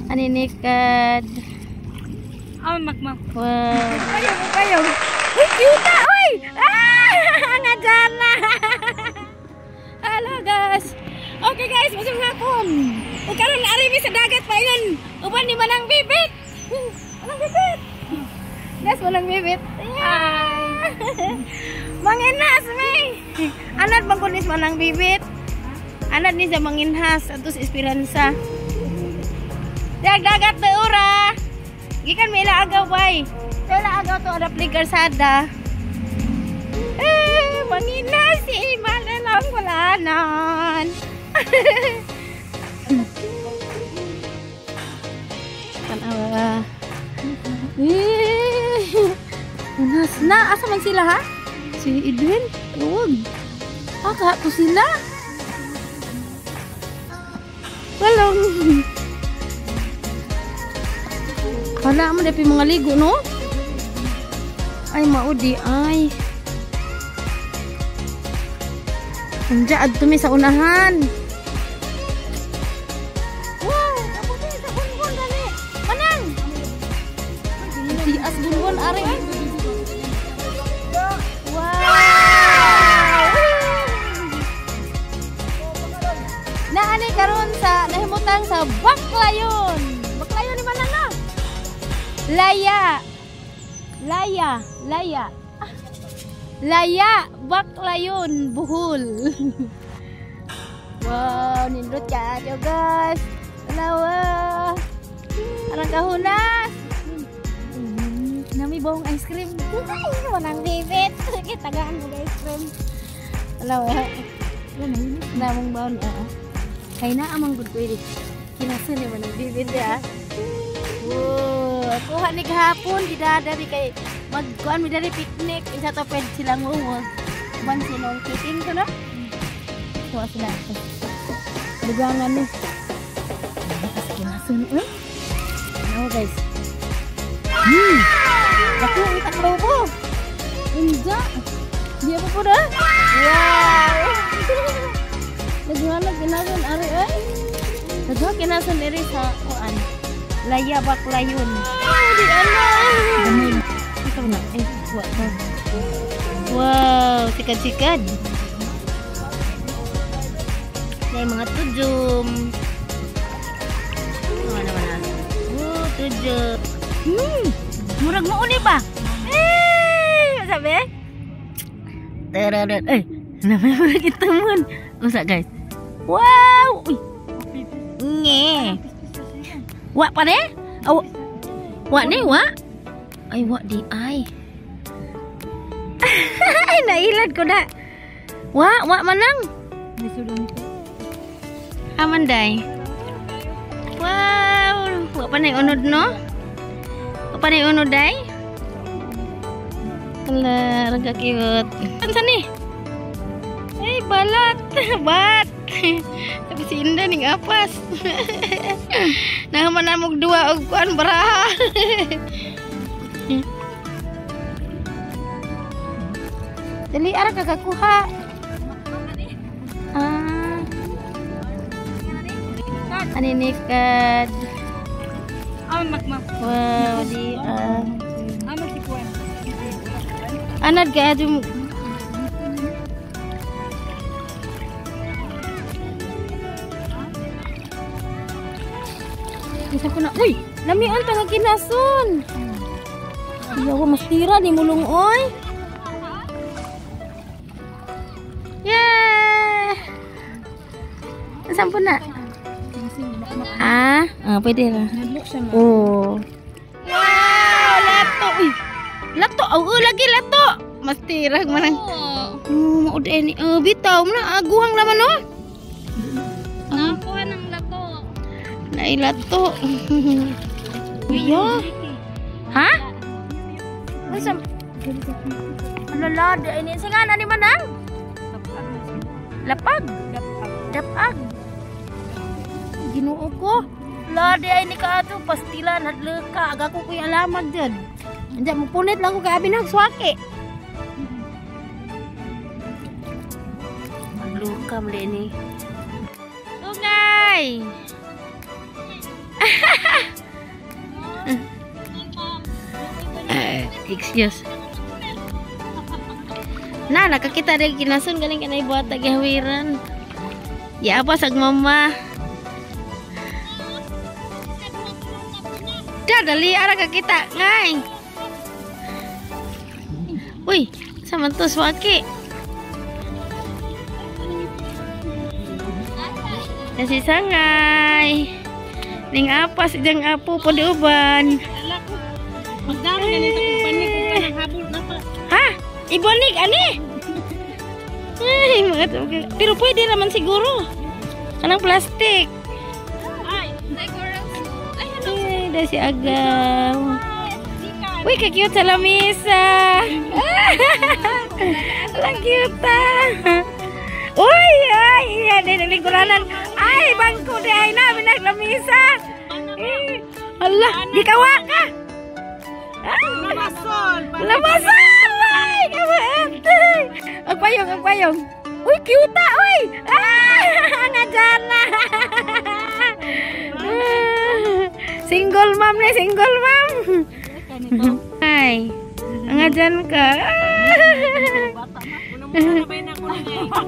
Aninikad. Ah, magma. Wow. Kayo, kayo. Uy, cute ah! Uy! Ah! Nga dyan na! Hello guys! Okay guys, masang hapon! O karon ari mi sa dagat pa yun! Uban ni Manang Bibit! Manang Bibit! Guys, Manang Bibit! Yeah! Manginas mi! Anad bang kunis Manang Bibit? Anad ni sa manginhas ato sa Esperanza. Dag dagat na ura! Gikan mi ila agaw bay! Ila agaw to adapli Garsada. Eh, manginas si Imana lang walanan. Tanawa. Eh, unas na. Asa man sila ha? Si Edwin? Huwag. Aka to sila. Walong. Wala mo dapat mga ligo no? Ay maudi ay. Andiya adto mi sa unahan. Wow, kaputi sa bunbon dali. Manang. Tias bunbon ari. Wow! Naani karon sa nahimutang sa Baclayon. Baclayon ni manang na. Laya. Laya, laya. Laya, Baclayon, Bohol. Wow, nindot ka guys. Alawa. Arang kahunas. Nami bawang ice cream. Ay, walang bibit. Tagaan mo ice cream. Alawa. Namong bawon. Kay na amang good ko ini. Kinasun ni manang bibit ya. Wow, kuha ni kahapon gidadari kay magkuan mi dari picnic isa to pwede silang uwag. Ban sinong kiting ko no? Kuha sila. Dugangan ni. Kinasun uy. Ano guys? Dako ang taklobo. Inja. Di apa po dah? Wow. Naghanap kinasun ari ay. Naghanap kinasun diri sa kuan. Laya Baclayon. Oh, di ano. Ito na. Eh, wa to. Wow, sikad-sikad. May mga tujum. Ano naman na? Oh, tujum. Murag mo uni ba? Eh, sabi? Tararat. Eh, naman murag itumon. Usa guys. Wow! Uy. Nge. Wa pa ne? Oh, wa ne wa? Ay wa di ay. Ay nailad ko na. Wa wa manang. Aman day. Wow, wa pa na unod no? Wa pa na unod day? Hala, rangka cute. Ansa ni? Ay balat, bat. Tapi si Indah ning apas. Nah, mana mug dua og kuan baraha. Dali ara kakakuha. Ah. Aninikad. Ah, magma. Wow, di ah. Ah, Anad ka adum. Isa ko na. Uy, lamian ta nga kinason. Iyaw mas tira ni mulong oy. Yeah. Saan po na? Ah, pwede na. Oh. Wow, lato. Uy. Lato, oh, lagi lato. Mas tira man. Oh, mao ni. Oh, bitaw na aguhang laman no. Nakuha ng lato. Nailato. Iya. Ha? Ay, sam. Alala, di ini sing ana ni manang. Lapag. Dapag. Ginoo ko. La di ay ni kaato pastilan hadleka aga ko kuy alamag jud. Anja mupunit lang ko kay abi nag swaki. Magluka mali ni. Tungay. Excuse. Na, nakakita rin kinasun galing kanay buhat gihawiran. Ya apa sag mama. Da dali ara kakita ngay. Uy, sa man to swaki. Kasi sangay. Ning apas ijang apo po di uban. Magdami na nito kung panik kung kanang habol na pa. Ha? Ibonig ani? Ay, mga pero pwede naman siguro. Kanang plastic. Ay, Ay, da si Agaw. Uy, ka-cute sa lamisa. Ang cute ah. Uy, ay, iya, di naglingkuranan. Ay, bangko di ay na, binaglamisa. Eh, ala, di kawa ka. Lamasol! Lamasol! Ay, kawaat. Ang payong, ang payong. Uy, cute ah, uy. Ah, nga dyan na. Single mom na, single mom. Ay, nga dyan ka.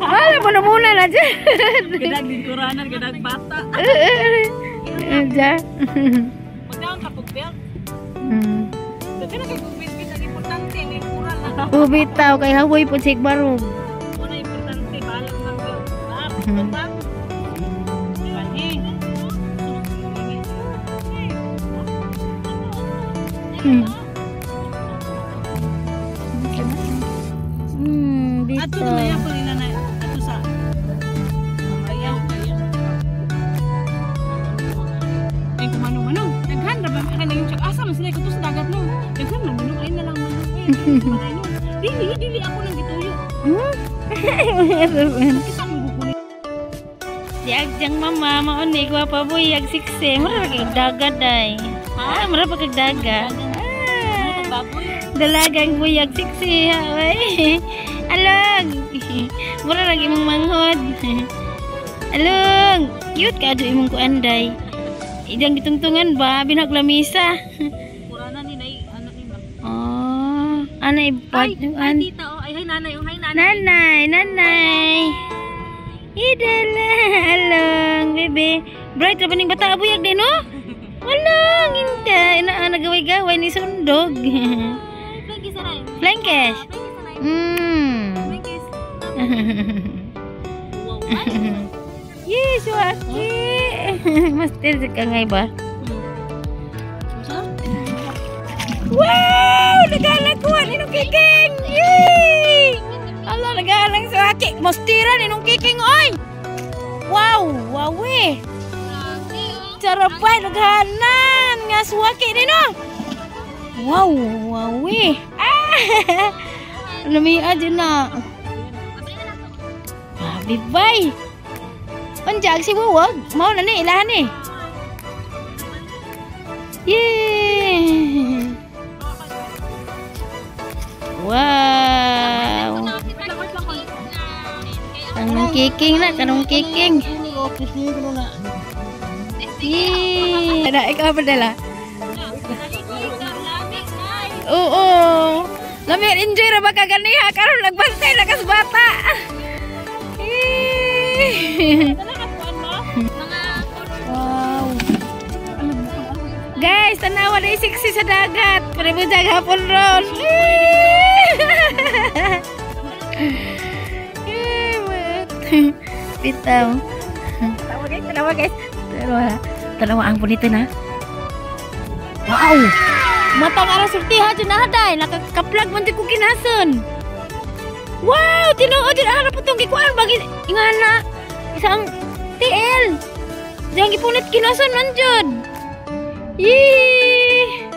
Wala mo na muna na dyan. Gadag lingkuranan, gadag bata. Dyan. Magdaon ka pug belt. Daghan na kay kung biscuit ang importante ang lingkuran na. Ubitaw kay hawoy po sig barog. Una importante balag ng belt. Ah, Dito. Ato na maya ko ni nanay. Ato sa ayaw kaya. Ay kumano-mano. Daghan ra ba ka nang check asa man sila kuto sa dagat no. Daghan man manong ay na lang manong. Ay, no. Dili dili ako nang gituyo. Kita mong guguli. Di agjang mama mauni gwapa buyag siksi. Mura ra kag dagat day. Ah, mura pa kag dagat. Ah. Dalagang buyag siksi. Ay. Alog. Mura ra imong manghod. Alog. Cute ka do imong kuanday. Idang gitungtungan ba binaglamisa. Kurana ni nay ano ni ma'am. Oh, anay Ay, an. tita oh, ay hay nanay, oh hay nanay. Nanay, nanay. Idala, along, bebe. Bright ra pa ning bata buyag din, no? Walang, hindi. Ina, nagaway-gaway ni sundog. Thank you saray. Flankes. Thank you saray. Mm. Thank you. Wow. Yes, waki. Master ka ngay ba? Wow! Nagalakuan ninong kiking! Yay! Ala, nagalang sa aki. Mastira ninong kiking, oy! Wow! Wawe! Charapay, naghanan! Nga suwaki nino! Wow! Wawe! Ah! Lumia dyan na. Bye-bye! Panjag si Wuwag. Mau na ni, ilahan ni. Yay! Wow! Kanong kiking na, kanong kiking. Yay! Ada ikaw pa dala. Oo. Lami enjoy ra ba ka ganiha karon nagbantay na kas bata. Wow. Guys, tanawa na siksi sa dagat. Pare mo jag hapon ron. Bitaw. Tanawa guys, tanawa guys. Tanawa. Tanawa ang bonito na. Wow! Matang ara sulti ha dyan na haday. Nakakaplag man di ko kinason. Wow! Tinuod dyan ara po itong gikuan. Bagi, ingana. Isang TL. Diyan gipunit kinason man dyan. Yee!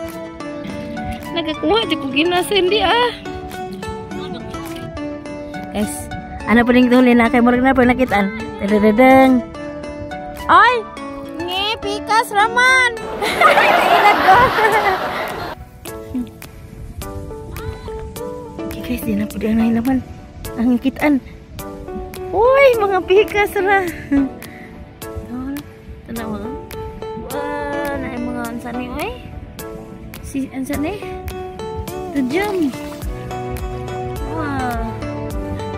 Nakakuha di ko kinason di ah. Guys, ano pa rin ito na kay murag na pa nakitaan. Dadadadang. Ay! Nge, pikas raman! Ilag ko. Okay guys, di na po di ang nahilaman. Ang kitaan. Uy, mga pikas ra. Tanawa. Wow, na mga unsa ni oy. Si ansa ni? To jump. Wah.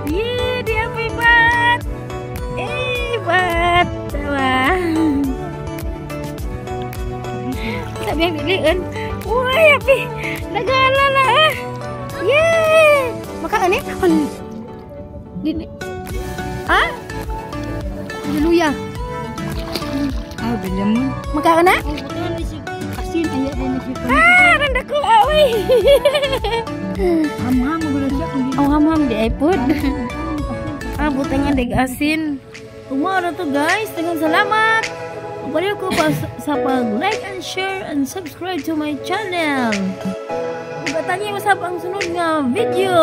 Yeah, di apa bat. Eh, bat. Tawa. Sabi ang dilian. Uy, api. Nagala na ah. Yeah. Maka ani? Dili. Ah? Hallelujah. Ah, bilya mo. Maka na? Oh, butangan ni si asin aya din ni si. Ah, randa ko ah, uy. Hamham mo gud siya kung di. Oh, hamham di ay pud. Ah, butangan dig asin. Umaro to, guys. Daghang salamat. Pabaliw ko pa sa pag-like and share and subscribe to my channel. Ugatangi usab ang sunod nga video.